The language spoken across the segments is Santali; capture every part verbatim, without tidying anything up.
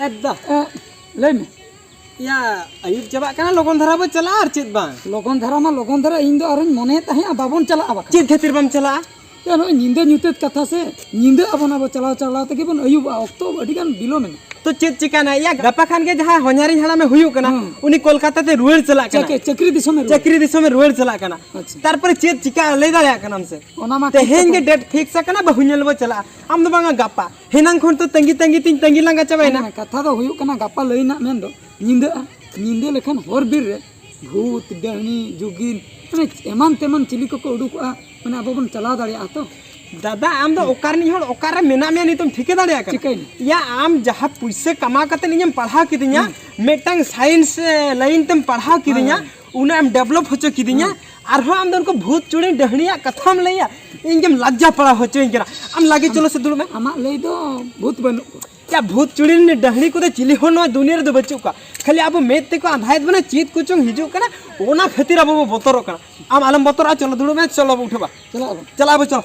ᱮᱫᱟ᱾ ᱮ, ᱞᱟᱹᱭ ᱢᱮ᱾ ᱭᱟ, ᱟᱹᱭᱩᱵ ᱪᱟᱵᱟᱜ ᱠᱟᱱᱟ, ᱞᱚᱜᱚᱱ ᱫᱷᱟᱨᱟ ᱵᱚ ᱪᱟᱞᱟᱜᱼᱟ, ᱟᱨ ᱪᱮᱫ ᱵᱟᱝ? ᱞᱚᱜᱚᱱ ᱫᱷᱟᱨᱟ ᱢᱟ ᱞᱚᱜᱚᱱ ᱫᱷᱟᱨᱟ, ᱤᱧ ᱫᱚ ᱟᱨᱦᱚᱸᱧ ᱢᱚᱱᱮᱭᱮᱫ ᱛᱟᱦᱮᱸᱜᱼᱟ ᱵᱟᱵᱚᱱ ᱪᱟᱞᱟᱜᱼᱟ ᱵᱟᱠᱷᱟᱱ᱾ ᱪᱮᱫ ᱠᱷᱟᱹᱛᱤᱨ ᱵᱟᱢ ᱪᱟᱞᱟᱜᱼᱟ? ᱭᱟ, ᱱᱚᱜᱼᱚᱭ ᱧᱤᱫᱟᱹ ᱧᱩᱛᱟᱹᱛ ᱠᱟᱛᱷᱟ ᱥᱮ, ᱧᱤᱫᱟᱹ ᱟᱵᱚᱱ, ᱟᱵᱚ ᱪᱟᱞᱟᱣ ᱪᱟᱞᱟᱣ ᱛᱮᱜᱮ ᱵᱚᱱ ᱟᱹᱭᱩᱵᱚᱜᱼᱟ, ᱚᱠᱛᱚ ᱟᱹᱰᱤ ᱜᱟᱱ ᱵᱤᱞᱚᱢ ᱮᱱᱟ᱾ ᱛᱚ ᱪᱮᱫ ᱪᱤᱠᱟᱹᱱᱟ? ᱭᱟ, ᱜᱟᱯᱟ ᱠᱷᱟᱱ ᱜᱮ ᱡᱟᱦᱟᱸᱭ ᱦᱚᱧᱦᱟᱨᱤᱧ ᱦᱟᱲᱟᱢᱮ ᱦᱩᱭᱩᱜ ᱠᱟᱱᱟ, ᱦᱩᱸ᱾ ᱩᱱᱤ ᱠᱳᱞᱠᱟᱛᱟ ᱛᱮ ᱨᱩᱣᱟᱹᱲ ᱪᱟᱞᱟᱜ ᱠᱟᱱᱟ᱾ ᱪᱟᱠ-, ᱪᱟᱹᱠᱨᱤ ᱫᱤᱥᱚᱢᱮ ᱨᱩᱣᱟᱹᱲ᱾ ᱪᱟᱹᱠᱨᱤ ᱫᱤᱥᱚᱢᱮ ᱨᱩᱣᱟᱹᱲ ᱪᱟᱞᱟᱜ ᱠᱟᱱᱟ᱾ ᱟᱪᱪᱷᱟ᱾ ᱛᱟᱨᱯᱚᱨᱮ ᱪᱮᱫ ᱪᱤᱠᱟᱹᱜᱼᱟ ᱞᱟᱹᱭ ᱫᱟᱲᱮᱭᱟᱜ ᱠᱟᱱᱟᱢ ᱥᱮ? ᱚᱱᱟ ᱢᱟ ᱴᱷᱤᱠ ᱛᱮᱦᱮᱧ ᱠᱟᱛᱷᱟ᱾ ᱜᱮ ᱰᱮᱴ ᱯᱷᱤᱠᱥ ᱟᱠᱟᱱᱟ, ᱵᱟᱹᱦᱩ ᱧᱮᱞ ᱵᱚ ᱪᱟᱞᱟᱜᱼᱟ᱾ ᱟᱢ ᱫᱚ ᱵᱟᱝᱟ ᱜᱟᱯᱟ, ᱦᱮᱱᱟᱝ ᱠᱷᱚᱱ ᱛᱚ ᱛᱟᱺᱜᱤ ᱛᱟᱺᱜᱤ ᱛᱤᱧ ᱛᱟᱺᱜᱤ ᱞᱟᱸᱜᱟ ᱪᱟᱵᱟᱭᱮᱱᱟ᱾ ᱦᱮᱸ, ᱠᱟᱛᱷᱟ ᱫᱚ ᱦᱩᱭᱩᱜ ᱠᱟᱱᱟ, ᱜᱟᱯᱟ ᱞᱟᱹᱭ ᱨᱮᱱᱟᱜ ᱢᱮᱱ ᱫᱚ ᱧᱤᱫᱟᱹᱜᱼᱟ᱾ ᱧᱤᱫᱟᱹ ᱞᱮᱠᱷᱟᱱ ᱦᱚᱨ ᱵᱤᱨ ᱨᱮ ᱵᱷᱩᱛ, ᱰᱟᱹᱦᱱᱤ, ᱡᱩᱜᱤᱱ, ᱢᱟᱱᱮ ᱮᱢᱟᱱ ᱛᱮᱢᱟᱱ ᱪᱤᱞᱤ ᱠᱚᱠᱚ ᱩᱰᱩᱠᱚᱜᱼᱟ, ᱢᱟᱱᱮ ᱟᱵᱚ ᱵᱚᱱ ᱪᱟᱞᱟᱣ ᱫᱟᱲᱮᱭᱟᱜᱼᱟ ᱛᱚ᱾ ᱫᱟᱫᱟ, ᱟᱢ ᱫᱚ ᱚᱠᱟ ᱨᱤᱱᱤᱡ ᱦᱚᱲ, ᱚᱠᱟᱨᱮ ᱢᱮᱱᱟᱜ ᱢᱮᱭᱟ ᱱᱤᱛᱚᱜ ᱴᱷᱤᱠᱟᱹ ᱫᱟᱲᱮᱭᱟᱜ ᱠᱟᱱᱟ? ᱪᱤᱠᱟᱹᱭᱮᱱᱟ? ᱭᱟ, ᱟᱢ ᱡᱟᱦᱟᱸ ᱯᱩᱭᱥᱟᱹ ᱠᱟᱢᱟᱣ ᱠᱟᱛᱮ ᱤᱧᱮᱢ ᱯᱟᱲᱦᱟᱣ ᱠᱤᱫᱤᱧᱟ, ᱦᱩᱸ᱾ ᱢᱤᱫᱴᱟᱝ ᱥᱟᱭᱮᱱᱥ, ᱮ, ᱞᱟᱭᱤᱱ ᱛᱮᱢ ᱯᱟᱲᱦᱟᱣ ᱠᱤᱫᱤᱧᱟ, ᱦᱳᱭ, ᱦᱳᱭ᱾ ᱚᱱᱟ ᱮᱢ ᱰᱮᱵᱷᱞᱚᱯ ᱦᱚᱪᱚ ᱠᱤᱫᱤᱧᱟ, ᱦᱩᱸ᱾ ᱟᱨᱦᱚᱸ ᱟᱢ ᱫᱚ ᱩᱱᱠᱩ ᱵᱷᱩᱛ ᱪᱩᱲᱤᱱ ᱰᱟᱹᱦᱱᱤᱭᱟᱜ ᱠᱟᱛᱷᱟᱢ ᱞᱟᱹᱭᱟ, ᱤᱧ ᱜᱮᱢ ᱞᱟᱡᱡᱟ ᱯᱟᱲᱟᱣ ᱦᱚᱪᱚᱧ ᱠᱟᱱᱟ᱾ ᱟᱢ ᱞᱟᱜᱮ ᱪᱚᱞᱚ ᱥᱮ ᱫᱩᱲᱩᱵ ᱢᱮ᱾ ᱟᱢᱟᱜ ᱞᱟᱹᱭ ᱫᱚ ᱵᱷᱩᱛ ᱵᱟᱹᱱᱩᱜ ᱠᱚᱣᱟ᱾ ᱭᱟ, ᱵᱷᱩᱛ ᱪᱩᱲᱤᱱ ᱰᱟᱹᱦᱱᱤ ᱠᱚᱫᱚ ᱪᱤᱞᱤ ᱦᱚᱸ ᱱᱚᱣᱟ ᱫᱩᱱᱤᱭᱟᱹ ᱨᱮᱫᱚ ᱵᱟᱹᱪᱩᱜ ᱠᱚᱣᱟ᱾ ᱠᱷᱟᱹᱞᱤ ᱟᱵᱚ ᱢᱮᱫ ᱛᱮᱠᱚ ᱟᱸᱫᱷᱟᱭᱮᱫ ᱵᱚᱱᱟ, ᱪᱮᱫ ᱠᱚᱪᱚᱝ ᱦᱤᱡᱩᱜ ᱠᱟᱱᱟ, ᱚᱱᱟ ᱠᱷᱟᱹᱛᱤᱨ ᱟᱵᱚ ᱵᱚ ᱵᱚᱛᱚᱨᱚᱜ ᱠᱟᱱᱟ᱾ ᱟᱢ ᱟᱞᱚᱢ ᱵᱚᱛᱚᱨᱚᱜᱼᱟ, ᱪᱚᱞᱚ ᱫᱩᱲᱩᱵ ᱢᱮ, ᱪᱚᱞᱚ ᱵᱚ ᱩᱴᱷᱟᱹᱵᱟ᱾ ᱪᱟᱞᱟᱜ ᱟᱵᱚ᱾ ᱪᱟᱞᱟᱜ ᱟᱵᱚ, ᱪᱚᱞᱚ᱾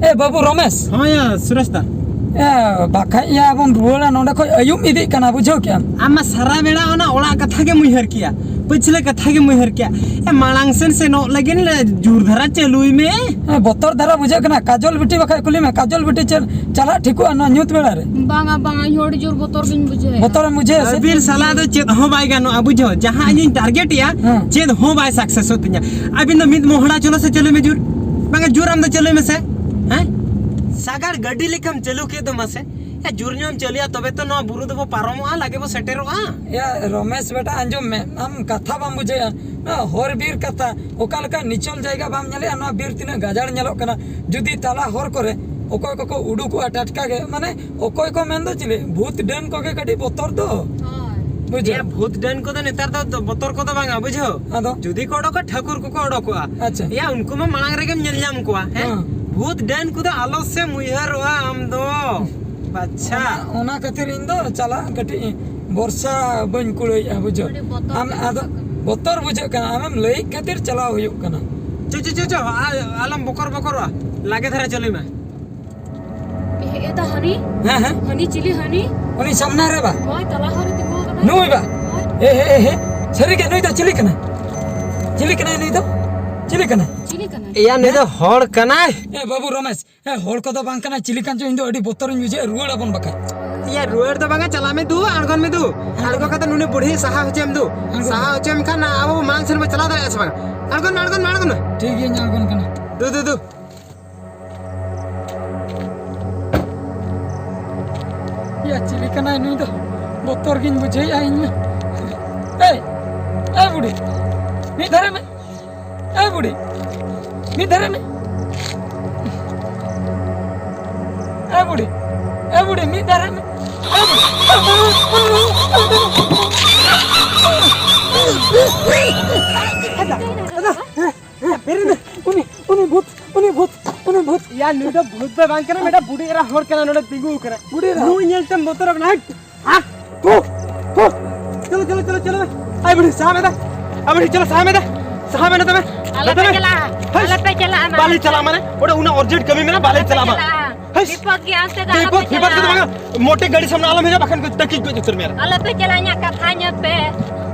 ᱮ ᱵᱟᱹᱵᱩ ᱨᱚᱢᱮᱥ᱾ ᱦᱚᱸ ᱭᱟ, ᱥᱩᱨᱮᱥ ᱫᱟ᱾ ᱮ, ᱵᱟᱠᱷᱟᱡ ᱭᱟ, ᱵᱚᱱ ᱨᱩᱣᱟᱹᱲᱟ ᱱᱚᱸᱰᱮ ᱠᱷᱚᱡ, ᱟᱹᱭᱩᱵ ᱤᱫᱤᱜ ᱠᱟᱱᱟ, ᱵᱩᱡᱷᱟᱹᱣ ᱠᱮᱜᱼᱟᱢ? ᱟᱢ ᱢᱟ ᱥᱟᱨᱟ ᱵᱮᱲᱟ ᱚᱱᱟ ᱚᱲᱟᱜ ᱠᱟᱛᱷᱟ ᱜᱮᱢ ᱩᱭᱦᱟᱹᱨ ᱠᱮᱭᱟ, ᱯᱟᱹᱪᱷᱞᱟᱹ ᱠᱟᱛᱷᱟ ᱜᱮᱢ ᱩᱭᱦᱟᱹᱨ ᱠᱮᱭᱟ᱾ ᱮ, ᱢᱟᱲᱟᱝ ᱥᱮᱱ ᱥᱮᱱᱚᱜ ᱞᱟᱹᱜᱤᱫ ᱞᱮ ᱡᱳᱨ ᱫᱷᱟᱨᱟ ᱪᱟᱹᱞᱩᱭ ᱢᱮ᱾ ᱮ, ᱵᱚᱛᱚᱨ ᱫᱷᱟᱨᱟ ᱵᱩᱡᱷᱟᱹᱜ ᱠᱟᱱᱟ᱾ ᱠᱟᱡᱚᱞ ᱵᱤᱴᱤ ᱵᱟᱠᱷᱟᱡ ᱠᱩᱞᱤ ᱢᱮ, ᱠᱟᱡᱚᱞ ᱵᱤᱴᱤ ᱪᱮᱫ ᱪᱟᱞᱟᱜ ᱴᱷᱤᱠᱚᱜᱼᱟ ᱱᱚᱣᱟ ᱧᱩᱛ ᱵᱮᱲᱟ ᱨᱮ? ᱵᱟᱝᱟ, ᱵᱟᱝᱟ, ᱤᱧ ᱦᱚᱸ ᱟᱹᱰᱤ ᱡᱳᱨ ᱵᱚᱛᱚᱨ ᱜᱤᱧ ᱵᱩᱡᱷᱟᱹᱣᱮᱫᱼᱟ᱾ ᱵᱚᱛᱚᱨᱮᱢ ᱵᱩᱡᱷᱟᱹᱣᱮᱫᱼᱟ ᱥᱮ? ᱟᱹᱵᱤᱱ ᱥᱟᱞᱟ ᱫᱚ ᱪᱮᱫ ᱦᱚᱸ ᱵᱟᱭ ᱜᱟᱱᱚᱜᱼᱟ, ᱵᱩᱡᱷᱟᱹᱣ? ᱡᱟᱦᱟᱸ ᱤᱧᱤᱧ ᱴᱟᱨᱜᱮᱴ ᱮᱭᱟ, ᱦᱮᱸ᱾ ᱪᱮᱫ ᱦᱚᱸ ᱵᱟᱭ ᱥᱟᱠᱥᱮᱥᱚᱜ ᱛᱤᱧᱟ᱾ ᱟᱹᱵᱤᱱ ᱫᱚ ᱢᱤᱫ ᱢᱚᱦᱲᱟ ᱪᱚᱞᱚ ᱥᱮ ᱪᱟᱹᱞᱩᱭ ᱢᱮ ᱡᱳᱨ᱾ ᱵᱟᱝᱟ, ᱡᱳᱨ ᱟᱢ ᱫᱚ ᱪᱟᱹᱞᱩᱭ ᱢᱮᱥᱮ᱾ ᱦᱮᱸ? ᱥᱟᱜᱟᱲ ᱜᱟᱹᱰᱤ ᱞᱮᱠᱟᱢ ᱪᱟᱹᱞᱩ ᱠᱮᱫ ᱫᱚ ᱢᱟᱥᱮ᱾ ᱮ, ᱡᱳᱨ ᱧᱚᱜ ᱮᱢ ᱪᱟᱹᱞᱩᱭᱟ, ᱛᱚᱵᱮ ᱛᱚ ᱱᱚᱣᱟ ᱵᱩᱨᱩ ᱫᱚᱵᱚ ᱯᱟᱨᱚᱢᱚᱜᱼᱟ, ᱞᱟᱜᱮ ᱵᱚ ᱥᱮᱴᱮᱨᱚᱜᱼᱟ᱾ ᱮᱭᱟ, ᱨᱚᱢᱮᱥ ᱵᱮᱴᱟ, ᱟᱸᱡᱚᱢ ᱢᱮ, ᱟᱢ ᱠᱟᱛᱷᱟ ᱵᱟᱢ ᱵᱩᱡᱷᱟᱹᱣᱮᱜᱼᱟ᱾ ᱱᱚᱣᱟ ᱦᱚᱨ ᱵᱤᱨ ᱠᱟᱛᱷᱟ, ᱚᱠᱟ ᱞᱮᱠᱟ ᱱᱤᱪᱚᱞ ᱡᱟᱭᱜᱟ ᱵᱟᱢ ᱧᱮᱞᱮᱜᱼᱟ? ᱱᱚᱣᱟ ᱵᱤᱨ ᱛᱤᱱᱟᱹᱜ ᱜᱟᱡᱟᱲ ᱧᱮᱞᱚᱜ ᱠᱟᱱᱟ᱾ ᱡᱩᱫᱤ ᱛᱟᱞᱟ ᱦᱚᱨ ᱠᱚᱨᱮ ᱚᱠᱚᱭ ᱠᱚᱠᱚ ᱩᱰᱩᱠᱚᱜᱼᱟ ᱴᱟᱴᱠᱟ ᱜᱮ, ᱢᱟᱱᱮ ᱚᱠᱚᱭ ᱠᱚ ᱢᱮᱱ ᱫᱚ ᱪᱤᱞᱤ, ᱵᱷᱩᱛ ᱰᱟᱹᱱ ᱠᱚᱜᱮ ᱠᱟᱹᱴᱤᱡ ᱵᱚᱛᱚᱨ ᱫᱚ᱾ ᱦᱳᱭ᱾ ᱵᱩᱡᱷᱟᱹᱣ? ᱮᱭᱟ, ᱵᱷᱩᱛ ᱰᱟᱹᱱ ᱠᱚᱫᱚ ᱱᱮᱛᱟᱨ ᱫᱚ ᱵᱚᱛᱚᱨ ᱠᱚᱫᱚ ᱵᱟᱝᱟ, ᱵᱩᱡᱷᱟᱹᱣ? ᱟᱫᱚ? ᱡᱩᱫᱤ ᱠᱚ ᱚᱰᱚᱠᱚᱜᱼᱟ, ᱴᱷᱟᱹᱠᱩᱨ ᱠᱚᱠᱚ ᱚᱰᱚᱠᱚᱜᱼᱟ᱾ ᱟᱪᱪᱷᱟ᱾ ᱮᱭᱟ, ᱩᱱᱠᱩ ᱢᱟ ᱢᱟᱲᱟᱝ ᱨᱮᱜᱮᱢ ᱧᱮᱞ ᱧᱟᱢ ᱠᱚᱣᱟ, ᱦᱮᱸ? ᱦᱮᱸ᱾ ᱵᱷᱩᱛ ᱰᱟᱹᱱ ᱠᱚᱫᱚ ᱟᱞᱚ ᱥᱮᱢ ᱩᱭᱦᱟᱹᱨᱚᱜᱼᱟ ᱟᱢ ᱫᱚ᱾ ᱟᱪᱪᱷᱟ᱾ ᱚᱱᱟ, ᱚᱱᱟ ᱠᱷᱟᱹᱛᱤᱨ ᱤᱧ ᱫᱚ ᱪᱟᱞᱟᱜ ᱠᱟᱹᱴᱤᱡ ᱵᱚᱨᱥᱟ ᱵᱟᱹᱧ ᱠᱩᱲᱟᱹᱭᱮᱫᱼᱟ, ᱵᱩᱡᱷᱟᱹᱣ᱾ ᱟᱹᱰᱤ ᱵᱚᱛᱚᱨ ᱟᱢ ᱜᱮ ᱟᱫᱚ ᱵᱩᱡᱷᱟᱹᱜ ᱠᱟᱱᱟ᱾ ᱵᱚᱛᱚᱨ ᱵᱩᱡᱷᱟᱹᱜ ᱠᱟᱱᱟ, ᱟᱢᱮᱢ ᱞᱟᱹᱭᱮᱫ ᱠᱷᱟᱹᱛᱤᱨ ᱪᱟᱞᱟᱣ ᱦᱩᱭᱩᱜ ᱠᱟᱱᱟ᱾ ᱪᱚ, ᱪᱚ, ᱪᱚ, ᱪᱚ, ᱟ-, ᱟᱞᱚᱢ ᱵᱚᱠᱚᱨ ᱵᱚᱠᱚᱨᱚᱜᱼᱟ, ᱞᱟᱜᱮ ᱫᱷᱟᱨᱟ ᱪᱟᱹᱞᱩᱭ ᱢᱮ᱾ ᱦᱮᱡ ᱮᱫᱟ ᱦᱟᱹᱱᱤ᱾ ᱦᱮᱸ, ᱦᱮᱸ᱾ ᱦᱟᱹᱱᱤ ᱪᱤᱞᱤ ᱦᱟᱹᱱᱤ? ᱩᱱᱤ ᱥᱟᱢᱱᱟ ᱨᱮ ᱵᱟ? ᱦᱳᱭ, ᱛᱟᱞᱟ ᱦᱚᱨ ᱨᱮ ᱛᱤᱸᱜᱩ ᱟᱠᱟᱱᱟᱭ᱾ ᱱᱩᱭ ᱵᱟ? ᱦᱳᱭ᱾ ᱮ, ᱮ, ᱮ, ᱮ, ᱥᱟᱹᱨᱤ ᱜᱮ ᱱᱩᱭ ᱫᱚ ᱪᱤᱞᱤ ᱠᱟᱱᱟᱭ? ᱪᱤᱞᱤ ᱠᱟᱱᱟᱭ ᱱᱩᱭ ᱫᱚ? ᱪᱤᱞᱤ ᱠᱟᱱᱟᱭ? ᱪᱤᱞᱤ ᱠᱟᱱᱟᱭ? ᱮᱭᱟ, ᱱᱩᱭ ᱫᱚ ᱦᱚᱲ ᱠᱟᱱᱟᱭ᱾ ᱮ, ᱵᱟᱹᱵᱩ ᱨᱚᱢᱮᱥ, ᱮ, ᱦᱚᱲ ᱠᱚᱫᱚ ᱵᱟᱝ ᱠᱟᱱᱟᱭ, ᱪᱤᱞᱤ ᱠᱟᱱ ᱪᱚ, ᱤᱧ ᱫᱚ ᱟᱹᱰᱤ ᱵᱚᱛᱚᱨᱤᱧ ᱵᱩᱡᱷᱟᱹᱣᱮᱫᱼᱟ, ᱨᱩᱣᱟᱹᱲ ᱟᱵᱚᱱ ᱵᱟᱠᱷᱟᱡ᱾ ᱮᱭᱟ, ᱨᱩᱣᱟᱹᱲ ᱫᱚ ᱵᱟᱝᱟ, ᱪᱟᱞᱟᱜ ᱢᱮ ᱫᱩ, ᱟᱬᱜᱚᱱ ᱟᱬᱜᱚ ᱢᱮ᱾ ᱠᱟᱛᱮ ᱱᱩᱱᱤ ᱵᱩᱲᱦᱤ ᱥᱟᱦᱟ ᱦᱚᱪᱚᱭᱮᱢ ᱫᱩ᱾ ᱟᱬᱜᱚᱱ ᱥᱟᱦᱟ ᱢᱮ᱾ ᱦᱚᱪᱚᱭᱮᱢ ᱠᱷᱟᱱ ᱟᱵᱚ ᱢᱟᱲᱟᱝ ᱥᱮᱱ ᱵᱚ ᱪᱟᱞᱟᱣ ᱫᱟᱲᱮᱭᱟᱜᱼᱟ ᱥᱮ ᱵᱟᱝᱟ? ᱟᱬᱜᱚᱱ ᱢᱮ, ᱟᱬᱜᱚᱱ ᱢᱮ, ᱟᱬᱜᱚᱱ ᱢᱮ᱾ ᱴᱷᱤᱠ ᱜᱮᱭᱟᱧ ᱟᱬᱜᱚᱱ ᱠᱟᱱᱟ᱾ ᱫᱩ, ᱫᱩ, ᱫᱩ᱾ ᱭᱟ, ᱪᱤᱞᱤ ᱠᱟᱱᱟᱭ ᱱᱩᱭ ᱫᱚ? ᱵᱚᱛᱚᱨ ᱜᱤᱧ ᱵᱩᱡᱷᱟᱹᱣᱮᱫᱼᱟ ᱤᱧ ᱢᱟ᱾ ᱮᱭ, ᱮᱭ ᱵᱩᱰᱷᱤ, ᱢᱤᱫ ᱫᱷᱟᱨᱮ ᱢᱮ᱾ ᱮᱭ ᱵᱩᱰᱷᱤ, ᱢᱤᱫ ᱫᱷᱟᱨᱮ ᱢᱮ᱾ ᱮᱭ ᱵᱩᱰᱷᱤ, ᱮᱭ ᱵᱩᱰᱷᱤ, ᱢᱤᱫ ᱫᱷᱟᱨᱮ ᱢᱮ᱾ ᱮᱭ ᱵᱩᱰᱷᱤ᱾ ᱮ, ᱵᱮᱨᱮᱫ ᱢᱮ᱾ ᱩᱱᱤ, ᱩᱱᱤ ᱵᱷᱩᱛ, ᱩᱱᱤ ᱵᱷᱩᱛ, ᱩᱱᱤ ᱵᱷᱩᱛ᱾ ᱭᱟ, ᱱᱩᱭ ᱫᱚ ᱵᱷᱩᱛ ᱫᱚ ᱵᱟᱝ ᱠᱟᱱᱟ, ᱢᱤᱫᱴᱟᱝ ᱵᱩᱰᱷᱤ ᱮᱨᱟ ᱦᱚᱲ ᱠᱟᱱᱟ, ᱱᱚᱰᱮ ᱛᱤᱸᱜᱩ ᱟᱠᱟᱱᱟ᱾ ᱵᱩᱰᱷᱤ ᱮᱨᱟ? ᱱᱩᱭ ᱧᱮᱞ ᱛᱮᱢ ᱵᱚᱛᱚᱨᱚᱜ ᱠᱟᱱᱟ᱾ ᱦᱟᱴ! ᱦᱟᱴ! ᱛᱷᱩ! ᱛᱷᱩ! ᱪᱚᱞᱚ, ᱪᱚᱞᱚ, ᱪᱚᱞᱚ, ᱪᱚᱞᱚ᱾ ᱟᱭ ᱵᱩᱰᱷᱤ, ᱥᱟᱦᱟ ᱢᱮ ᱫᱟ᱾ ᱟᱭ ᱵᱩᱰᱷᱤ, ᱪᱚᱞᱚ, ᱥᱟᱦᱟ ᱢᱮ ᱫᱟ᱾ ᱥᱟᱦᱟ ᱢᱮ ᱱᱚᱛᱮ ᱢᱮ᱾ ᱟᱞᱚ ᱱᱚᱛᱮ ᱯᱮ ᱢᱮ᱾ ᱪᱟᱞᱟᱜᱼᱟ, ᱦᱟᱹᱥ! ᱟᱞᱚ ᱯᱮ ᱪᱟᱞᱟᱜᱼᱟ, ᱵᱟᱞᱮ ᱪᱟᱞᱟᱜᱼᱟ ᱢᱟᱱᱮ? ᱚᱸᱰᱮ ᱩᱱᱟᱹᱜ urgent ᱠᱟᱹᱢᱤ ᱢᱮᱱᱟᱜᱼᱟ, ᱵᱟᱞᱮ ᱵᱟᱞᱮ ᱪᱟᱞᱟᱜᱼᱟ ᱢᱟᱱᱮ? ᱪᱟᱞᱟᱜᱼᱟ᱾ ᱦᱟᱹᱥ! ᱵᱤᱯᱚᱫ ᱜᱮᱭᱟ, ᱚᱱᱛᱮ ᱫᱚ ᱟᱞᱚ ᱯᱮ ᱵᱤᱯᱚᱫ, ᱵᱤᱯᱚᱫ ᱠᱚᱫᱚ ᱪᱟᱞᱟᱜᱼᱟ᱾ ᱵᱟᱝᱟ᱾ ᱢᱚᱴᱮ ᱜᱟᱹᱰᱤ ᱥᱟᱢᱱᱟ ᱟᱞᱚᱢ ᱦᱤᱡᱩᱜᱼᱟ, ᱵᱟᱠᱷᱟᱱ ᱠᱚ ᱛᱟᱹᱠᱤᱡ ᱜᱚᱡ ᱩᱛᱟᱹᱨ ᱢᱮᱭᱟ᱾ ᱟᱞᱚ ᱯᱮ ᱪᱟᱞᱟᱜᱼᱟ, ᱤᱧᱟᱹᱜ ᱠᱟᱛᱷᱟ ᱟᱸᱡᱚᱢ ᱯᱮ᱾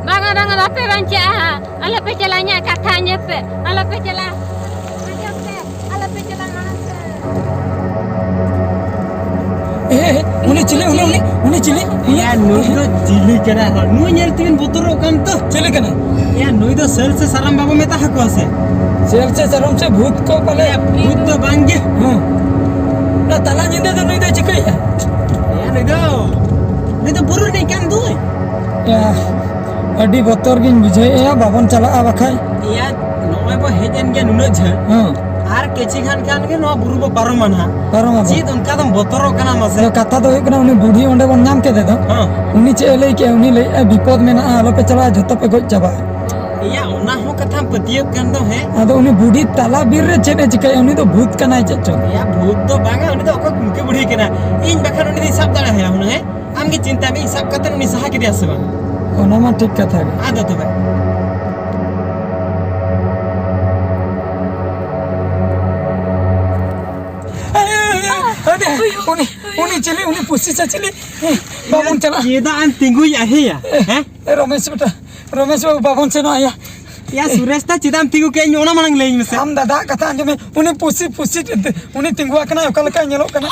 ᱵᱟᱝᱟ, ᱵᱟᱝᱟ, ᱵᱟᱯᱮ ᱵᱟᱧᱪᱟᱜᱼᱟ᱾ ᱟᱞᱚ ᱯᱮ ᱪᱟᱞᱟᱜᱼᱟ, ᱤᱧᱟᱹᱜ ᱠᱟᱛᱷᱟ ᱟᱸᱡᱚᱢ ᱯᱮ᱾ ᱟᱞᱚ ᱯᱮ ᱪᱟᱞᱟᱜᱼᱟ᱾ ᱟᱸᱡᱚᱢ ᱯᱮ᱾ ᱟᱞᱚ ᱯᱮ ᱪᱟᱞᱟᱜᱼᱟ ᱢᱟᱲᱟᱝ ᱥᱮᱫ᱾ ᱮ, ᱮ, ᱮ, ᱩᱱᱤ ᱪᱤᱞᱤ, ᱩᱱᱤ, ᱩᱱᱤ, ᱩᱱᱤ ᱪᱤᱞᱤ? ᱩᱱᱤ ᱮᱭᱟ, ᱱᱩᱭ ᱫᱚ ᱪᱤᱞᱤ ᱠᱟᱱᱟᱭ? ᱱᱩᱭ ᱧᱮᱞ ᱛᱮᱵᱤᱱ ᱵᱚᱛᱚᱨᱚᱜ ᱠᱟᱱ ᱛᱚ? ᱪᱤᱞᱤ ᱠᱟᱱᱟᱭ? ᱮᱭᱟ, ᱱᱩᱭ ᱫᱚ ᱥᱟᱹᱞ ᱥᱮ ᱥᱟᱨᱟᱢ ᱵᱟᱵᱚ ᱢᱮᱛᱟ ᱦᱟᱠᱚᱣᱟ ᱥᱮ? ᱥᱟᱹᱞ ᱥᱮ ᱥᱟᱨᱟᱢ ᱥᱮ ᱵᱷᱩᱛ ᱠᱚ ᱯᱟᱞᱮ? ᱮᱭᱟ, ᱵᱷᱩᱛ ᱫᱚ ᱵᱟᱝ ᱜᱮ᱾ ᱦᱮᱸ᱾ ᱚᱱᱟ ᱛᱟᱞᱟ ᱧᱤᱫᱟᱹ ᱫᱚ ᱱᱩᱭ ᱫᱚᱭ ᱪᱤᱠᱟᱹᱭᱮᱫᱼᱟ? ᱮᱭᱟ, ᱱᱩᱭ ᱫᱚ, ᱱᱩᱭ ᱫᱚ ᱵᱩᱨᱩ ᱨᱤᱱᱤᱡ ᱠᱟᱱ ᱫᱚᱭ᱾ ᱮᱭᱟ, ᱟᱹᱰᱤ ᱵᱚᱛᱚᱨ ᱜᱤᱧ ᱵᱩᱡᱷᱟᱹᱣᱮᱫᱼᱟ, ᱵᱟᱵᱚᱱ ᱪᱟᱞᱟᱜᱼᱟ ᱵᱟᱠᱷᱟᱡ᱾ ᱮᱭᱟ, ᱱᱚᱜᱼᱚᱭ ᱵᱚ ᱦᱮᱡ ᱮᱱ ᱜᱮᱭᱟ ᱱᱩᱱᱟᱹᱜ ᱡᱷᱟᱹᱞ᱾ ᱦᱮᱸ᱾ ᱟᱨ ᱠᱤᱪᱷᱤ ᱜᱟᱱ ᱠᱷᱟᱱ ᱜᱮ ᱱᱚᱣᱟ ᱵᱩᱨᱩ ᱵᱚ ᱯᱟᱨᱚᱢᱟ ᱱᱟᱦᱟᱜ᱾ ᱯᱟᱨᱚᱢ ᱟᱵᱚ᱾ ᱪᱮᱫ ᱚᱱᱠᱟ ᱫᱚᱢ ᱵᱚᱛᱚᱨᱚᱜ ᱠᱟᱱᱟ ᱢᱟᱥᱮ? ᱟᱫᱚ ᱠᱟᱛᱷᱟ ᱫᱚ ᱦᱩᱭᱩᱜ ᱠᱟᱱᱟ, ᱩᱱᱤ ᱵᱩᱰᱷᱤ ᱚᱸᱰᱮ ᱵᱚᱱ ᱧᱟᱢ ᱠᱮᱫᱮ ᱫᱚ, ᱦᱮᱸ᱾ ᱩᱱᱤ ᱪᱮᱫ ᱮ ᱞᱟᱹᱭ ᱠᱮᱜᱼᱟ? ᱩᱱᱤ ᱞᱟᱹᱭᱮᱜᱼᱟ, "ᱵᱤᱯᱚᱫ ᱢᱮᱱᱟᱜᱼᱟ, ᱟᱞᱚᱯᱮ ᱪᱟᱞᱟᱜᱼᱟ, ᱡᱷᱚᱛᱚ ᱯᱮ ᱜᱚᱡ ᱪᱟᱵᱟᱜᱼᱟ᱾" ᱮᱭᱟ, ᱚᱱᱟ ᱦᱚᱸ ᱠᱟᱛᱷᱟ ᱯᱟᱹᱛᱭᱟᱹᱣ ᱠᱟᱱ ᱫᱚ, ᱦᱮᱸ? ᱟᱫᱚ ᱩᱱᱤ ᱵᱩᱰᱷᱤ ᱛᱟᱞᱟ ᱵᱤᱨ ᱨᱮ ᱪᱮᱫ ᱮ ᱪᱤᱠᱟᱹᱭᱟ? ᱩᱱᱤ ᱫᱚ ᱵᱷᱩᱛ ᱠᱟᱱᱟᱭ ᱪᱮᱫ ᱪᱚᱝ? ᱭᱟ, ᱵᱷᱩᱛ ᱫᱚ ᱵᱟᱝᱟ, ᱩᱱᱤ ᱫᱚ ᱚᱠᱚᱭ ᱠᱩᱝᱠᱤ ᱵᱩᱲᱦᱤ ᱠᱟᱱᱟ᱾ ᱤᱧ ᱵᱟᱠᱷᱟᱱ ᱩᱱᱤ ᱫᱚᱧ ᱥᱟᱵ ᱫᱟᱲᱮᱭᱟᱭᱟ ᱦᱩᱱᱟᱹᱝ, ᱦᱮᱸ? ᱟᱢ ᱜᱮ ᱪᱤᱱᱛᱟᱹᱭ ᱢᱮ, ᱤᱧ ᱥᱟᱵ ᱠᱟᱛᱮ ᱩᱱᱤ ᱥᱟᱦᱟ ᱠᱮᱫᱮᱭᱟ ᱥᱮ ᱵᱟᱝ? ᱚᱱᱟ ᱢᱟ ᱴᱷᱤᱠ ᱠᱟᱛᱷᱟ ᱜᱮ᱾ ᱟᱫᱚ ᱛᱚᱵᱮ? ᱩᱱᱤ, ᱩᱱᱤ ᱪᱤᱞᱤ? ᱩᱱᱤ ᱯᱩᱥᱤ ᱥᱮ ᱪᱤᱞᱤ? ᱵᱟᱵᱚᱱ ᱪᱟᱞᱟᱜᱼᱟ᱾ ᱪᱮᱫᱟᱜ ᱮᱢ ᱛᱤᱸᱜᱩᱭᱟ, ᱦᱮᱸᱭᱟ? ᱦᱮᱸ? ᱮ, ᱨᱚᱢᱮᱥ ᱵᱮᱴᱟ, ᱨᱚᱢᱮᱥ ᱵᱟᱵᱩ, ᱵᱟᱵᱚᱱ ᱥᱮᱱᱚᱜᱼᱟ ᱭᱟ᱾ ᱭᱟ ᱥᱩᱨᱮᱥ ᱫᱟ, ᱪᱮᱫᱟᱜ ᱮᱢ ᱛᱤᱸᱜᱩ ᱠᱮᱜᱼᱟ? ᱤᱧ ᱚᱱᱟ ᱢᱟᱲᱟᱝ ᱞᱟᱹᱭᱟᱹᱧ ᱢᱮᱥᱮ᱾ ᱟᱢ ᱫᱟᱫᱟ ᱠᱟᱛᱷᱟ ᱟᱸᱡᱚᱢ ᱢᱮ, ᱩᱱᱤ ᱯᱩᱥᱤ, ᱯᱩᱥᱤ, ᱩᱱᱤ ᱛᱤᱸᱜᱩ ᱟᱠᱟᱱᱟᱭ, ᱚᱠᱟ ᱞᱮᱠᱟᱭ ᱧᱮᱞᱚᱜ ᱠᱟᱱᱟ?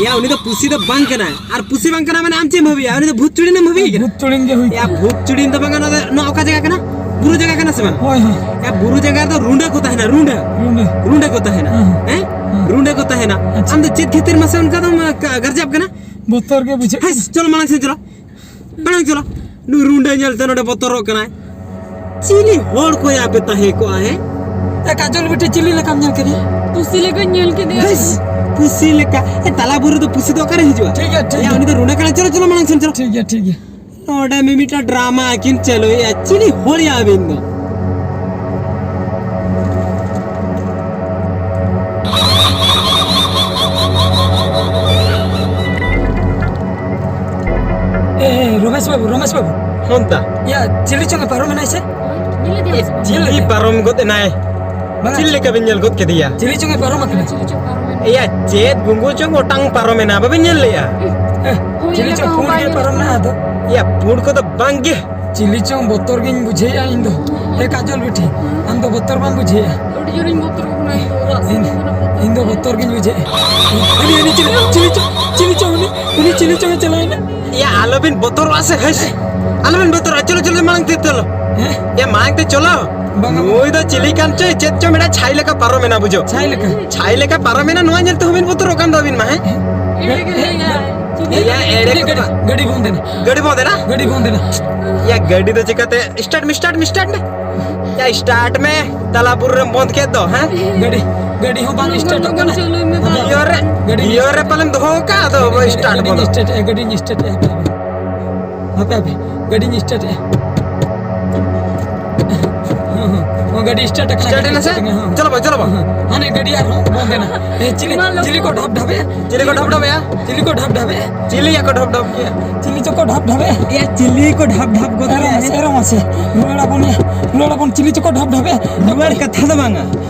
ᱭᱟ, ᱩᱱᱤ ᱫᱚ ᱯᱩᱥᱤ ᱫᱚ ᱵᱟᱝ ᱠᱟᱱᱟᱭ, ᱟᱨ ᱯᱩᱥᱤ ᱵᱟᱝ ᱠᱟᱱᱟ ᱢᱟᱱᱮ ᱟᱢ ᱪᱮᱫ ᱮᱢ ᱵᱷᱟᱹᱵᱤᱭᱟ? ᱩᱱᱤ ᱫᱚ ᱵᱷᱩᱛ ᱪᱩᱲᱤᱱ ᱮᱢ ᱵᱷᱟᱹᱵᱤᱭᱮ ᱠᱟᱱᱟ? ᱵᱷᱩᱛ ᱪᱩᱲᱤᱱ ᱜᱮ ᱦᱩᱭ ᱭᱟ, ᱠᱟᱱᱟ᱾ ᱵᱷᱩᱛ ᱪᱩᱲᱤᱱ ᱫᱚ ᱵᱟᱝ, ᱱᱚᱣᱟ ᱫᱚ, ᱱᱚᱣᱟ ᱚᱠᱟ ᱡᱟᱭᱜᱟ ᱠᱟᱱᱟ? ᱵᱩᱨᱩ ᱡᱟᱭᱜᱟ ᱠᱟᱱᱟ ᱥᱮ ᱵᱟᱝ? ᱦᱳᱭ, ᱦᱳᱭ᱾ ᱭᱟ, ᱵᱩᱨᱩ ᱡᱟᱭᱜᱟ ᱨᱮᱫᱚ ᱨᱩᱸᱰᱟᱹ ᱠᱚ ᱛᱟᱦᱮᱱᱟ, ᱨᱩᱸᱰᱟᱹ᱾ ᱨᱩᱸᱰᱟᱹ᱾ ᱨᱩᱸᱰᱟᱹ ᱠᱚ ᱛᱟᱦᱮᱱᱟ᱾ ᱦᱮᱸ᱾ ᱦᱮᱸ? ᱦᱮᱸ᱾ ᱨᱩᱸᱰᱟᱹ ᱠᱚ ᱛᱟᱦᱮᱱᱟ᱾ ᱟᱪᱪᱷᱟ᱾ ᱟᱢ ᱫᱚ ᱪᱮᱫ ᱠᱷᱟᱹᱛᱤᱨ ᱢᱟᱥᱮ ᱚᱱᱠᱟ ᱫᱚᱢ, ᱟ, ᱜᱟ-, ᱜᱟᱨᱡᱟᱯ ᱠᱟᱱᱟ? ᱵᱚᱛᱚᱨ ᱜᱮ ᱵᱩᱡᱷᱟᱹᱜ ᱦᱮᱸ, ᱠᱟᱱᱟ᱾ ᱪᱚᱞᱚ ᱢᱟᱲᱟᱝ ᱥᱮᱫ ᱪᱚᱞᱚ᱾ ᱢᱟᱲᱟᱝ ᱪᱚᱞᱚ᱾ ᱱᱩᱭ ᱨᱩᱸᱰᱟᱹ ᱧᱮᱞᱛᱮ ᱱᱚᱰᱮ ᱵᱚᱛᱚᱨᱚᱜ ᱠᱟᱱᱟᱭ᱾ ᱪᱤᱞᱤ ᱦᱚᱲ ᱠᱚᱭᱟ ᱯᱮ ᱛᱟᱦᱮᱸ ᱠᱚᱜᱼᱟ, ᱦᱮᱸ? ᱮ, ᱠᱟᱡᱚᱞ ᱵᱤᱴᱤ, ᱪᱤᱞᱤ ᱞᱮᱠᱟᱢ ᱧᱮᱞ ᱠᱮᱫᱮᱭᱟ? ᱯᱩᱥᱤ ᱞᱮᱠᱟᱧ ᱧᱮᱞ ᱠᱮᱫᱮᱭᱟ᱾ ᱦᱮᱸᱥ, ᱯᱩᱥᱤ ᱞᱮᱠᱟ᱾ ᱮ, ᱛᱟᱞᱟ ᱵᱩᱨᱩ ᱫᱚ ᱯᱩᱥᱤ ᱫᱚ ᱚᱠᱟᱨᱮ ᱦᱤᱡᱩᱜᱼᱟ? ᱴᱷᱤᱠ ᱜᱮᱭᱟ, ᱴᱷᱤᱠ ᱭᱟ, ᱜᱮᱭᱟ᱾ ᱩᱱᱤ ᱫᱚ ᱨᱩᱸᱰᱟᱹ ᱠᱟᱱᱟᱭ᱾ ᱪᱚᱞᱚ, ᱪᱚᱞᱚ, ᱢᱟᱲᱟᱝ ᱥᱮᱱ ᱪᱚᱞᱚ᱾ ᱴᱷᱤᱠ ᱜᱮᱭᱟ, ᱴᱷᱤᱠ ᱜᱮᱭᱟ᱾ ᱱᱚᱰᱮ ᱢᱤᱢᱤᱫᱴᱟᱝ ᱰᱨᱟᱢᱟ ᱠᱤᱱ ᱪᱟᱹᱞᱩᱭᱮᱫᱼᱟ᱾ ᱪᱤᱞᱤ ᱦᱚᱲᱭᱟ ᱟᱹᱵᱤᱱ ᱫᱚ? ᱮ, ᱮ, ᱨᱚᱢᱮᱥ ᱵᱟᱹᱵᱩ, ᱨᱚᱢᱮᱥ ᱵᱟᱹᱵᱩ᱾ ᱦᱚᱱᱛᱟ᱾ ᱭᱟ, ᱪᱤᱞᱤ ᱪᱚᱝ ᱮ ᱯᱟᱨᱚᱢ ᱮᱱᱟᱭ ᱥᱮ? ᱧᱮᱞ ᱞᱮᱫᱮᱭᱟᱢ ᱥᱮ ᱵᱟᱝ? ᱧᱮᱞ ᱞᱮᱫᱮᱭᱟ᱾ ᱯᱟᱨᱚᱢ ᱜᱚᱫ ᱮᱱᱟᱭ᱾ ᱵᱟᱝᱟ᱾ ᱪᱮᱫ ᱞᱮᱠᱟ ᱵᱤᱱ ᱧᱮᱞ ᱜᱚᱫ ᱠᱮᱫᱮᱭᱟ? ᱪᱤᱞᱤ ᱪᱚᱝ ᱮ ᱯᱟᱨᱚᱢ ᱟᱠᱟᱱᱟ᱾ ᱪᱤᱞᱤ ᱪᱚᱝ ᱯᱟᱨᱚᱢ ᱮᱱᱟ᱾ ᱮᱭᱟ, ᱪᱮᱫ ᱜᱩᱸᱜᱩ ᱪᱚᱝ ᱚᱴᱟᱝ ᱯᱟᱨᱚᱢ ᱮᱱᱟ, ᱵᱟᱵᱤᱱ ᱧᱮᱞ ᱞᱮᱜᱼᱟ? ᱮ, ᱦᱳᱭ, ᱪᱤᱞᱤ ᱧᱮᱞ ᱪᱚᱝ ᱞᱮᱠᱟ ᱦᱚᱸ ᱯᱩᱸᱰ ᱵᱟᱭ ᱜᱮ ᱧᱮᱞ ᱯᱟᱨᱚᱢ ᱮᱱᱟ ᱟᱫᱚ? ᱮᱭᱟ, ᱯᱩᱸᱰ ᱠᱚᱫᱚ ᱵᱟᱝ ᱜᱮ᱾ ᱪᱤᱞᱤ ᱪᱚᱝ ᱵᱚᱛᱚᱨ ᱜᱤᱧ ᱵᱩᱡᱷᱟᱹᱣᱮᱫᱼᱟ ᱤᱧ ᱫᱚ᱾ ᱮ ᱠᱟᱡᱚᱞ ᱵᱤᱴᱤ, ᱟᱢ ᱫᱚ ᱵᱚᱛᱚᱨ ᱵᱟᱢ ᱵᱩᱡᱷᱟᱹᱣᱮᱫᱼᱟ? ᱟᱹᱰᱤ ᱡᱳᱨᱤᱧ ᱵᱚᱛᱚᱨᱚᱜ ᱠᱟᱱᱟ ᱤᱧ ᱫᱚ, ᱨᱟᱜ ᱤᱧ, ᱥᱟᱱᱟᱧ ᱠᱟᱱᱟ ᱵᱚᱛᱚᱨ᱾ ᱤᱧ ᱫᱚ ᱵᱚᱛᱚᱨ ᱜᱤᱧ ᱵᱩᱡᱷᱟᱹᱣᱮᱫᱼᱟ᱾ ᱟᱹᱰᱤ, ᱟᱹᱰᱤ ᱪᱤᱞᱤ, ᱪᱤᱞᱤ ᱪᱚᱝ, ᱪᱤᱞᱤ ᱪᱚᱝ ᱩᱱᱤ, ᱩᱱᱤ ᱪᱤᱞᱤ ᱪᱚᱝ ᱮ ᱪᱟᱞᱟᱣᱮᱱᱟ? ᱮᱭᱟ, ᱟᱞᱚᱵᱤᱱ ᱵᱚᱛᱚᱨᱚᱜᱼᱟ ᱥᱮ, ᱦᱟᱹᱥ᱾ ᱟᱞᱚᱵᱤᱱ ᱵᱚᱛᱚᱨᱚᱜᱼᱟ, ᱪᱚᱞᱚ, ᱪᱚᱞᱚ, ᱢᱟᱲᱟᱝ ᱛᱮ ᱪᱚᱞᱚ᱾ ᱦᱮᱸ? ᱮᱭᱟ, ᱢᱟᱲᱟᱝ ᱛᱮ ᱪᱚᱞᱚ᱾ ᱵᱟᱝᱟ, ᱵᱟᱝᱟ᱾ ᱱᱩᱭ ᱫᱚ ᱪᱤᱞᱤ ᱠᱟᱱ ᱪᱚᱭ, ᱪᱮᱫ ᱪᱚ ᱢᱤᱫᱴᱟᱝ ᱪᱷᱟᱭ ᱞᱮᱠᱟ ᱯᱟᱨᱚᱢᱮᱱᱟ, ᱵᱩᱡᱷᱟᱹᱣ᱾ ᱪᱷᱟᱭ ᱞᱮᱠᱟ? ᱪᱷᱟᱭ ᱞᱮᱠᱟ ᱯᱟᱨᱚᱢᱮᱱᱟ, ᱱᱚᱣᱟ ᱧᱮᱞ ᱛᱮᱦᱚᱸ ᱵᱤᱱ ᱵᱚᱛᱚᱨᱚᱜ ᱠᱟᱱ ᱫᱚ ᱟᱹᱵᱤᱱ ᱢᱟ, ᱦᱮᱸ? ᱮᱲᱮ ᱜᱮ ᱞᱟᱹᱭᱟᱭ᱾ ᱮᱭᱟ, ᱮᱲᱮ ᱜᱟᱹᱰᱤ, ᱠᱚ ᱵᱟᱝ᱾ ᱜᱟᱹᱰᱤ ᱵᱚᱱᱫ ᱮᱱᱟ᱾ ᱜᱟᱹᱰᱤ ᱵᱚᱱᱫ ᱮᱱᱟ? ᱜᱟᱹᱰᱤ ᱵᱚᱱᱫ ᱮᱱᱟ᱾ ᱮᱭᱟ, ᱜᱟᱹᱰᱤ ᱫᱚ ᱪᱤᱠᱟᱹᱛᱮ? ᱥᱴᱟᱨᱴ ᱢᱮ, ᱥᱴᱟᱨᱴ ᱢᱮ, ᱥᱴᱟᱨᱴ ᱢᱮ᱾ ᱮᱭᱟ, ᱥᱴᱟᱨᱴ ᱢᱮ᱾ ᱛᱟᱞᱟ ᱵᱩᱨᱩ ᱨᱮᱢ ᱵᱚᱱᱫ ᱠᱮᱫ ᱫᱚ, ᱦᱮᱸ? ᱜᱟᱹᱰᱤ, ᱜᱟᱹᱰᱤ ᱦᱚᱸ ᱵᱟᱝ ᱥᱴᱟᱨᱴᱚᱜ ᱠᱟᱱᱟ᱾ ᱪᱟᱹᱞᱩᱭ ᱢᱮ ᱛᱟᱦᱞᱮ᱾ ᱜᱤᱭᱚᱨ ᱨᱮ, ᱜᱟᱹᱰᱤ ᱜᱤᱭᱚᱨ ᱨᱮ ᱯᱟᱞᱮᱢ ᱫᱚᱦᱚ ᱟᱠᱟᱫ, ᱟᱫᱚ ᱜᱟᱹᱰᱤ, ᱥᱴᱟᱨᱴ ᱜᱟᱹᱰᱤᱧ ᱵᱚᱱᱫᱚ᱾ ᱥᱴᱟᱨᱴ ᱮᱜᱼᱟ, ᱜᱟᱹᱰᱤᱧ ᱥᱴᱟᱨᱴ ᱮᱜᱼᱟ, ᱦᱟᱯᱮ, ᱦᱟᱯᱮ, ᱦᱟᱯᱮ, ᱜᱟᱹᱰᱤᱧ ᱥᱴᱟᱨᱴ ᱮᱜᱼᱟ᱾ ᱜᱟᱹᱰᱤ ᱥᱴᱟᱨᱴ ᱟᱠᱟᱱᱟ᱾ ᱥᱴᱟᱨᱴ ᱮᱱᱟ ᱥᱮ? ᱦᱮᱸ᱾ ᱪᱚᱞᱚ ᱵᱷᱟᱭ, ᱪᱚᱞᱚ ᱵᱷᱟᱭ᱾ ᱦᱟᱱᱮ ᱜᱟᱹᱰᱤ ᱟᱨᱦᱚᱸ ᱵᱚᱱᱫ ᱮᱱᱟ᱾ ᱮ, ᱪᱤᱞᱤ, ᱢᱟ ᱞᱚ- ᱪᱤᱞᱤ ᱠᱚ ᱰᱷᱟᱯ ᱰᱷᱟᱯᱮᱜᱼᱟ? ᱪᱤᱞᱤ ᱠᱚ ᱰᱷᱟᱯ ᱰᱷᱟᱯᱮᱜᱼᱟ? ᱪᱤᱞᱤ ᱠᱚ ᱰᱷᱟᱯ ᱰᱷᱟᱯᱮᱜᱼᱟ? ᱪᱤᱞᱤ ᱭᱟ ᱠᱚ ᱰᱷᱟᱯ ᱰᱷᱟᱯ ᱜᱮᱭᱟ? ᱪᱤᱞᱤ ᱪᱚᱠᱚ ᱰᱷᱟᱯ ᱰᱷᱟᱯᱮᱜᱼᱟ? ᱮᱭᱟ, ᱪᱤᱞᱤ ᱠᱚ ᱰᱷᱟᱯ ᱰᱷᱟᱯ ᱜᱚᱫ ᱮᱨᱚ ᱮᱭᱟ? ᱢᱟᱥᱮ, ᱮᱨᱚ ᱢᱟᱥᱮ᱾ ᱨᱩᱣᱟᱹᱲ ᱟᱵᱚᱱ ᱭᱟ᱾ ᱨᱩᱣᱟᱹᱲ ᱟᱵᱚᱱ, ᱪᱤᱞᱤ ᱪᱚᱠᱚ ᱰᱷᱟᱯ ᱰᱷᱟᱯᱮᱜᱼᱟ? ᱨᱩᱣᱟᱹᱲ ᱠᱟᱛᱷᱟ ᱫᱚ ᱵᱟᱝᱟ᱾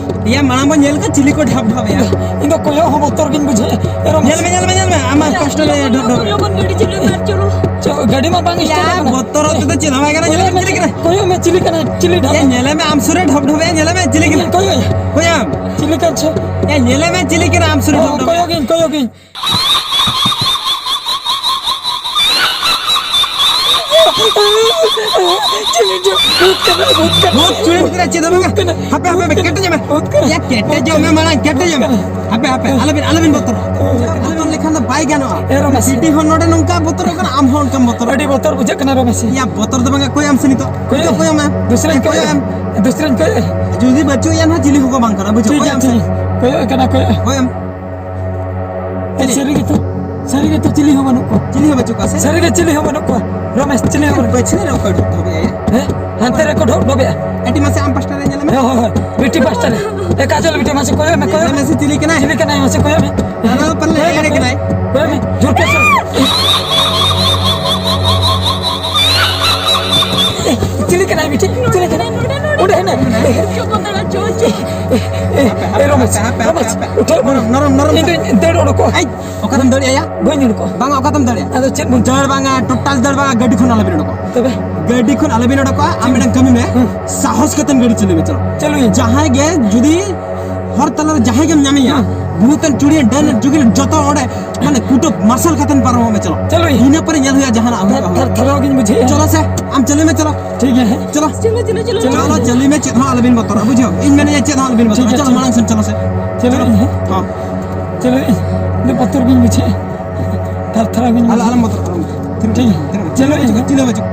ᱮᱭᱟ, ᱢᱟᱲᱟᱝ ᱵᱚᱱ ᱧᱮᱞ ᱠᱚᱣᱟ ᱪᱤᱞᱤ ᱠᱚ ᱰᱷᱟᱯ ᱰᱷᱟᱯᱮᱜᱼᱟ᱾ ᱤᱧ ᱫᱚ ᱠᱚᱭᱚᱜ ᱦᱚᱸ ᱵᱚᱛᱚᱨ ᱜᱤᱧ ᱵᱩᱡᱷᱟᱹᱣᱮᱫᱼᱟ᱾ ᱮᱨᱚᱢ ᱧᱮᱞ ᱢᱮ, ᱧᱮᱞ ᱢᱮ, ᱧᱮᱞ ᱢᱮ, ᱟᱢᱟᱜ ᱠᱚᱥᱴᱚ ᱨᱮ ᱰᱷᱚᱯ ᱰᱷᱚᱯ᱾ ᱞᱚᱜᱚᱱ ᱜᱟᱹᱰᱤ ᱪᱟᱹᱞᱩᱭ ᱢᱮ, ᱟᱨ ᱪᱚᱞᱚ᱾ ᱪᱚ, ᱜᱟᱹᱰᱤ ᱢᱟ ᱵᱟᱝ ᱭᱟ, ᱥᱴᱟᱨᱴ ᱟᱠᱟᱱᱟ᱾ ᱵᱚᱛᱚᱨ ᱦᱚᱛᱮ ᱛᱮ ᱪᱮᱫ ᱦᱚᱸ ᱵᱟᱭ ᱜᱟᱱᱚᱜᱼᱟ, ᱧᱮᱞ ᱢᱮ, ᱪᱤᱞᱤ ᱠᱟᱱᱟ? ᱠᱚᱭᱚᱜ ᱢᱮ, ᱪᱤᱞᱤ ᱠᱟᱱᱟ? ᱪᱤᱞᱤ ᱰᱷᱟᱯ ᱭᱟ, ᱰᱷᱟᱯ? ᱧᱮᱞ ᱢᱮ, ᱟᱢ ᱥᱩᱨ ᱨᱮ ᱰᱷᱚᱯ ᱰᱷᱚᱯ ᱭᱟ, ᱧᱮᱞ ᱢᱮ, ᱪᱤᱞᱤ ᱠᱟᱱᱟ? ᱠᱚᱭᱚᱜ ᱭᱟ᱾ ᱠᱚᱭᱚᱜ ᱟᱢ᱾ ᱪᱤᱞᱤ ᱠᱟᱱ ᱪᱚ? ᱭᱟ, ᱧᱮᱞ ᱢᱮ, ᱪᱤᱞᱤ ᱠᱟᱱᱟ ᱟᱢ ᱥᱩᱨ ᱨᱮ ᱚ, ᱰᱷᱚᱯ ᱰᱷᱚᱯ? ᱠᱚᱭᱚᱜ ᱤᱧ, ᱠᱚᱭᱚᱜ ᱤᱧ᱾ ᱪᱤᱞᱤ ᱪᱚ? ᱵᱷᱩᱛ ᱠᱟᱱᱟ, ᱵᱷᱩᱛ ᱠᱟᱱᱟ᱾ ᱵᱷᱩᱛ ᱪᱩᱲᱤᱱ ᱠᱟᱱᱟ, ᱪᱮᱫ ᱦᱚᱸ ᱵᱟᱝᱟ᱾ ᱵᱷᱩᱛ ᱠᱟᱱᱟ᱾ ᱦᱟᱯᱮ, ᱦᱟᱯᱮ, ᱦᱟᱯᱮ, ᱠᱮᱴᱮᱡᱚᱜ ᱢᱮ᱾ ᱵᱷᱩᱛ ᱠᱟᱱᱟ᱾ ᱭᱟ, ᱠᱮᱴᱮᱡᱚᱜ ᱢᱮ ᱢᱟᱲᱟᱝ, ᱠᱮᱴᱮᱡᱚᱜ ᱢᱮ᱾ ᱦᱟᱯᱮ, ᱦᱟᱯᱮ, ᱟᱞᱚᱵᱤᱱ, ᱟᱞᱚᱵᱤᱱ ᱵᱚᱛᱚᱨᱚᱜᱼᱟ᱾ ᱵᱚᱛᱚᱨ ᱞᱮᱠᱷᱟᱱ ᱫᱚ ᱵᱟᱭ ᱜᱟᱱᱚᱜᱼᱟ᱾ ᱮ ᱨᱚᱢᱮᱥ᱾ ᱥᱤᱴᱤ ᱦᱚᱸ ᱱᱚᱰᱮ ᱱᱚᱝᱠᱟ ᱵᱚᱛᱚᱨᱚᱜ ᱠᱟᱱᱟ, ᱟᱢ ᱦᱚᱸ ᱚᱱᱠᱟᱢ ᱵᱚᱛᱚᱨᱚᱜᱼᱟ᱾ ᱟᱹᱰᱤ ᱵᱚᱛᱚᱨ ᱵᱩᱡᱷᱟᱹᱜ ᱠᱟᱱᱟ ᱨᱚᱢᱮᱥ᱾ ᱭᱟ, ᱵᱚᱛᱚᱨ ᱫᱚ ᱵᱟᱝᱟ, ᱠᱚᱭᱚᱜ ᱟᱢ ᱥᱮ ᱱᱤᱛᱚᱜ᱾ ᱠᱚᱭᱚᱜ᱾ ᱱᱤᱛᱚᱜ ᱠᱚᱭᱚᱜ ᱟᱢ᱾ ᱫᱩᱥᱨᱟᱧ ᱠᱚᱭᱚᱜ᱾ ᱠᱚᱭᱚᱜ ᱟᱢ᱾ ᱫᱩᱥᱨᱟᱧ ᱠᱚᱭᱚᱜ᱾ ᱡᱩᱫᱤ ᱵᱟᱹᱪᱩᱜ ᱭᱟ ᱱᱟᱦᱟᱜ, ᱪᱤᱞᱤ ᱦᱚᱸᱠᱚ ᱵᱟᱝ ᱠᱟᱱᱟ, ᱵᱩᱡᱷᱟᱹᱣ? ᱴᱷᱤᱠ ᱠᱚᱭᱚᱜ ᱜᱮᱭᱟ, ᱟᱢ ᱥᱮ᱾ ᱴᱷᱤᱠ ᱜᱮᱭᱟ᱾ ᱠᱚᱭᱚᱜ ᱠᱟᱱᱟ, ᱠᱚᱭᱚᱜ᱾ ᱮ, ᱪᱤᱞᱤ? ᱥᱟᱹᱨᱤ ᱜᱮᱛᱚ, ᱥᱟᱹᱨᱤ ᱜᱮᱛᱚ ᱪᱤᱞᱤ ᱦᱚᱸ ᱵᱟᱹᱱᱩᱜ ᱠᱚᱣᱟ᱾ ᱪᱤᱞᱤ ᱦᱚᱸ ᱵᱟᱹᱪᱩᱜ ᱠᱚᱣᱟ ᱥᱮ? ᱥᱟᱹᱨᱤ ᱜᱮ ᱪᱤᱞᱤ ᱦᱚᱸ ᱵᱟᱹᱱᱩᱜ ᱠᱚᱣᱟ᱾ ᱨᱚᱢᱮᱥ, ᱪᱤᱞᱤ ᱦᱚᱸ ᱵᱟᱹᱱᱩᱜ ᱠᱚᱣᱟ᱾ ᱯᱟᱹᱪᱷᱞᱟᱹ ᱨᱮ ᱚᱠᱚᱭ ᱰᱷᱚᱯ ᱰᱷᱚᱯ ᱮᱭᱟ? ᱦᱮᱸ? ᱦᱟᱱᱛᱮ ᱨᱮᱠᱚ ᱰᱷᱚᱯ ᱰᱷᱚᱯ ᱮᱭᱟ᱾ ᱠᱟᱹᱴᱤᱡ ᱢᱟᱥᱮ ᱟᱢ ᱯᱟᱥᱴᱟ ᱨᱮ ᱧᱮᱞ ᱢᱮ᱾ ᱦᱳᱭ, ᱦᱳᱭ, ᱦᱳᱭ᱾ ᱵᱤᱴᱤ ᱯᱟᱥᱴᱟ ᱨᱮ᱾ ᱮ, ᱠᱟᱡᱚᱞ ᱵᱤᱴᱤ, ᱢᱟᱥᱮ ᱠᱚᱭᱚᱜ ᱢᱮ, ᱠᱚᱭᱚᱜ ᱧᱮᱞ ᱢᱮ᱾ ᱢᱮ ᱥᱮ ᱪᱤᱞᱤ ᱠᱟᱱᱟᱭ? ᱪᱤᱞᱤ ᱠᱟᱱᱟᱭ ᱢᱟᱥᱮ ᱠᱚᱭᱚᱜ ᱢᱮ᱾ ᱦᱟᱱᱟ ᱫᱚ ᱯᱟᱞᱮ ᱠᱚᱭᱚᱜ ᱢᱮ, ᱮᱲᱮ ᱠᱟᱱᱟᱭ᱾ ᱠᱚᱭᱚᱜ ᱢᱮ, ᱡᱳᱨ ᱠᱚᱨ ᱥᱮ᱾ ᱪᱤᱞᱤ ᱠᱟᱱᱟᱭ ᱵᱤᱴᱤ? ᱪᱤᱞᱤ ᱠᱟᱱᱟᱭ? ᱚᱸᱰᱮ ᱦᱮᱱᱟᱭ᱾ ᱪᱚ ᱵᱚᱱ ᱫᱟᱬᱟ, ᱪᱚ, ᱪᱚ᱾ ᱮ, ᱮ, ᱨᱚᱢᱮᱥ, ᱦᱟᱯᱮ, ᱦᱟᱯᱮ, ᱨᱚᱢᱮᱥ, ᱦᱟᱯᱮ᱾ ᱩᱴᱷᱟᱹᱣ᱾ ᱱᱚᱨᱚᱢ, ᱱᱚᱨᱚᱢ, ᱱᱚᱨᱚᱢ᱾ ᱤᱧ ᱫᱚᱧ ᱫᱟᱹᱲ ᱚᱰᱚᱠᱚᱜᱼᱟ᱾ ᱟᱭ, ᱚᱠᱟᱛᱮᱢ ᱫᱟᱹᱲᱮᱜᱼᱟ ᱭᱟ? ᱵᱟᱹᱧ ᱩᱰᱩᱠᱚᱜᱼᱟ᱾ ᱵᱟᱝᱟ, ᱚᱠᱟᱛᱮᱢ ᱫᱟᱹᱲᱮᱜᱼᱟ? ᱟᱫᱚ ᱪᱮᱫ ᱵᱚᱱ ᱫᱟᱹᱲ ᱵᱟᱝᱟ, ᱴᱳᱴᱟᱞ ᱫᱟᱹᱲ ᱵᱟᱝᱟ, ᱜᱟᱹᱰᱤ ᱠᱷᱚᱱ ᱟᱞᱚᱵᱤᱱ ᱚᱰᱚᱠᱚᱜᱼᱟ᱾ ᱛᱚᱵᱮ? ᱜᱟᱹᱰᱤ ᱠᱷᱚᱱ ᱟᱞᱚᱵᱤᱱ ᱚᱰᱚᱠᱚᱜᱼᱟ᱾ ᱟᱢ ᱢᱤᱫᱴᱟᱝ ᱠᱟᱹᱢᱤ ᱢᱮ, ᱦᱩᱸ᱾ ᱥᱟᱦᱚᱥ ᱠᱟᱛᱮᱢ ᱜᱟᱹᱰᱤ ᱪᱟᱹᱞᱩᱭ ᱢᱮ, ᱪᱚᱞᱚ᱾ ᱪᱟᱹᱞᱩᱭᱟᱹᱧ᱾ ᱡᱟᱦᱟᱸᱭ ᱜᱮ ᱡᱩᱫᱤ ᱦᱚᱨ ᱛᱟᱞᱟ ᱨᱮ ᱡᱟᱦᱟᱸᱭ ᱜᱮᱢ ᱧᱟᱢᱮᱭᱟ, ᱦᱩᱸ᱾ ᱵᱷᱩᱛᱮᱢ ᱪᱩᱲᱤᱭᱟ, ᱰᱟᱹᱱ ᱡᱩᱜᱤ, ᱡᱚᱛᱚ ᱚᱸᱰᱮ, ᱢᱟᱱᱮ, ᱠᱩᱴᱟᱹ ᱢᱟᱨᱥᱟᱞ ᱠᱟᱛᱮᱢ ᱯᱟᱨᱚᱢᱚᱜ ᱢᱮ, ᱪᱚᱞᱚ᱾ ᱪᱟᱹᱞᱩᱭᱟᱹᱧ᱾ ᱤᱱᱟᱹ ᱯᱚᱨᱮ ᱧᱮᱞ ᱦᱩᱭᱩᱜᱼᱟ ᱡᱟᱦᱟᱱᱟᱜ ᱦᱩᱭᱩᱜᱼᱟ, ᱛᱷᱟᱨ-, ᱦᱩᱭᱩᱜᱼᱟ᱾ ᱛᱷᱟᱨᱟᱣ ᱜᱤᱧ ᱵᱩᱡᱷᱟᱹᱣᱮᱫᱼᱟ᱾ ᱪᱚᱞᱚ ᱥᱮ, ᱟᱢ ᱪᱟᱹᱞᱩᱭ ᱢᱮ, ᱪᱚᱞᱚ᱾ ᱴᱷᱤᱠ ᱜᱮᱭᱟ, ᱦᱮᱸ᱾ ᱪᱚᱞᱚ᱾ ᱪᱚᱞᱚ, ᱪᱚᱞᱚ, ᱪᱚᱞᱚ, ᱪᱚᱞᱚ᱾ ᱪᱚᱞᱚ, ᱪᱟᱹᱞᱩᱭ ᱢᱮ, ᱪᱮᱫ ᱦᱚᱸ ᱟᱞᱚᱵᱤᱱ ᱵᱚᱛᱚᱨᱚᱜᱼᱟ, ᱵᱩᱡᱷᱟᱹᱣ? ᱤᱧ ᱢᱮᱱᱮᱫᱼᱟ, ᱪᱮᱫ ᱦᱚᱸ ᱟᱞᱚᱵᱤᱱ ᱵᱚᱛᱚᱨᱚᱜᱼᱟ᱾ ᱴᱷᱤᱠ ᱜᱮᱭᱟ, ᱪᱚᱞᱚ, ᱴᱷᱤᱠ ᱢᱟᱲᱟᱝ ᱜᱮᱭᱟ᱾ ᱥᱮᱱ ᱪᱚᱞᱚ ᱥᱮ᱾ ᱪᱚᱞᱚ, ᱪᱚᱞᱚ᱾ ᱤᱧ ᱦᱮᱸ᱾ ᱦᱚᱸ᱾ ᱪᱚᱞᱚ, ᱤᱧ ᱫᱚ ᱵᱚᱛᱚᱨ ᱜᱤᱧ ᱵᱩᱡᱷᱟᱹᱣᱮᱫᱼᱟ᱾ ᱛᱷᱟᱨ ᱛᱷᱟᱨᱟᱣ ᱜᱤᱧ ᱟᱞᱚ, ᱵᱩᱡᱷᱟᱹᱣᱮᱫᱼᱟ᱾ ᱟᱞᱚᱢ ᱵᱚᱛᱚᱨᱚᱜᱼᱟ, ᱟᱞᱚᱢ ᱵᱚᱛᱚᱨᱚᱜᱼᱟ᱾ ᱴᱷᱤᱠ ᱜᱮᱭᱟ᱾ ᱪᱚᱞᱚ, ᱤᱧ ᱦᱮᱸ᱾ ᱪᱤᱱᱦᱟᱹ ᱵᱟᱹᱪᱩᱜ᱾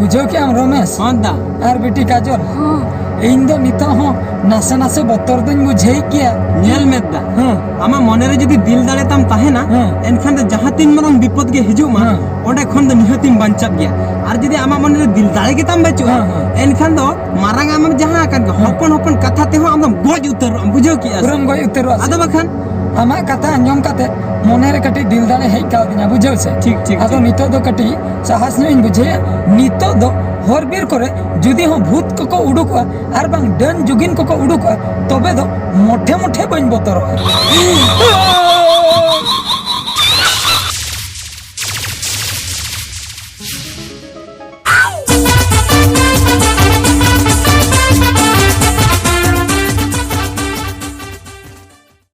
ᱵᱩᱡᱷᱟᱹᱣ ᱠᱮᱜ ᱟᱢ ᱨᱚᱢᱮᱥ? ᱦᱚᱸ ᱫᱟ᱾ ᱟᱨ ᱵᱤᱴᱤ ᱠᱟᱡᱚᱞ, ᱦᱚᱸ᱾ ᱤᱧ ᱫᱚ ᱱᱤᱛᱚᱜ ᱦᱚᱸ ᱱᱟᱥᱮ ᱱᱟᱥᱮ ᱵᱚᱛᱚᱨ ᱫᱚᱧ ᱵᱩᱡᱷᱟᱹᱣ ᱜᱮᱭᱟ᱾ ᱧᱮᱞ ᱢᱮ ᱫᱟ, ᱦᱮᱸ᱾ ᱟᱢᱟᱜ ᱢᱚᱱᱮ ᱨᱮ ᱡᱩᱫᱤ ᱫᱤᱞ ᱫᱟᱲᱮ ᱛᱟᱢ ᱛᱟᱦᱮᱱᱟ, ᱦᱮᱸ᱾ ᱮᱱᱠᱷᱟᱱ ᱫᱚ ᱡᱟᱦᱟᱸ ᱛᱤᱱ ᱢᱟᱨᱟᱝ ᱵᱤᱯᱚᱫ ᱜᱮ ᱦᱤᱡᱩᱜ ᱢᱟ, ᱦᱮᱸ᱾ ᱚᱸᱰᱮ ᱠᱷᱚᱱ ᱫᱚ ᱱᱤᱦᱟᱹᱛᱤᱢ ᱵᱟᱧᱪᱟᱜ ᱜᱮᱭᱟ᱾ ᱟᱨ ᱡᱩᱫᱤ ᱟᱢᱟᱜ ᱢᱚᱱᱮ ᱨᱮ ᱫᱤᱞ ᱫᱟᱲᱮ ᱜᱮ ᱛᱟᱢ ᱵᱟᱹᱪᱩᱜᱼᱟ, ᱦᱮᱸ, ᱦᱮᱸ᱾ ᱮᱱᱠᱷᱟᱱ ᱫᱚ ᱢᱟᱨᱟᱝ ᱟᱜ ᱡᱟᱦᱟᱸ ᱟᱠᱟᱱ ᱜᱮ, ᱦᱚᱯᱚᱱ ᱦᱚᱯᱚᱱ ᱠᱟᱛᱷᱟ ᱛᱮᱦᱚᱸ ᱟᱢ ᱫᱚᱢ ᱜᱚᱡ ᱩᱛᱟᱹᱨᱚᱜ ᱟᱢ, ᱵᱩᱡᱷᱟᱹᱣ ᱠᱮᱜᱼᱟ ᱥᱮ? ᱯᱩᱨᱟᱹᱢ ᱜᱚᱡ ᱩᱛᱟᱹᱨᱚᱜᱼᱟ ᱥᱮ? ᱟᱫᱚ ᱵᱟᱠᱷᱟᱱ ᱟᱢᱟᱜ ᱠᱟᱛᱷᱟ ᱟᱸᱡᱚᱢ ᱠᱟᱛᱮ ᱢᱚᱱᱮ ᱨᱮ ᱠᱟᱹᱴᱤᱡ ᱫᱤᱞ ᱫᱟᱲᱮ ᱦᱮᱡ ᱠᱟᱣᱫᱤᱧᱟ, ᱵᱩᱡᱷᱟᱹᱣ ᱥᱮ? ᱴᱷᱤᱠ, ᱴᱷᱤᱠ, ᱟᱫᱚ ᱴᱷᱤᱠ᱾ ᱱᱤᱛᱚᱜ ᱫᱚ ᱠᱟᱹᱴᱤᱡ ᱥᱟᱦᱟᱥ ᱧᱚᱜ ᱤᱧ ᱵᱩᱡᱷᱟᱹᱣᱮᱫᱼᱟ᱾ ᱱᱤᱛᱚᱜ ᱫᱚ ᱦᱚᱨ ᱵᱤᱨ ᱠᱚᱨᱮ ᱡᱩᱫᱤ ᱦᱚᱸ ᱵᱷᱩᱛ ᱠᱚᱠᱚ ᱩᱰᱩᱠᱚᱜᱼᱟ ᱟᱨ ᱵᱟᱝ ᱰᱟᱹᱱ ᱡᱩᱜᱤᱱ ᱠᱚᱠᱚ ᱩᱰᱩᱠᱚᱜᱼᱟ, ᱛᱚᱵᱮ ᱫᱚ ᱢᱚᱴᱷᱮ ᱢᱚᱴᱷᱮ ᱵᱟᱹᱧ ᱵᱚᱛᱚᱨᱚᱜᱼᱟ᱾